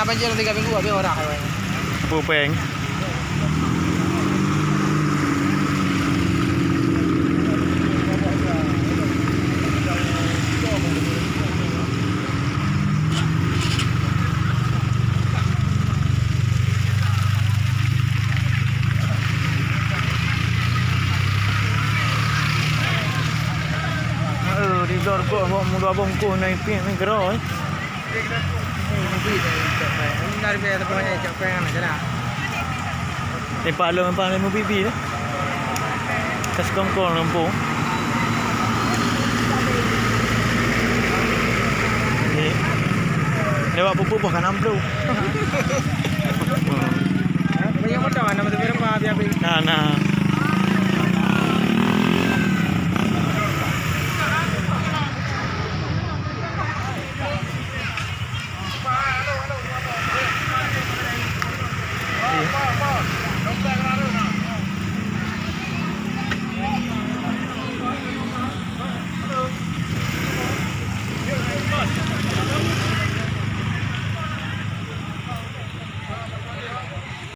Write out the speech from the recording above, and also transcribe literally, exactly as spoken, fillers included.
Apa je tiga minggu habis orang. Pupeng. Eh, di dor kok, kok muda bongkong naik pik ni geroi. Ni Pak Long, Pak Long, Mubi, Bi, eh. Kas kongkong lempung. Ni. Lewat pupuk boh kanam tu. Banyak motor, nama tu berapa, habis-habis. Nah, nah.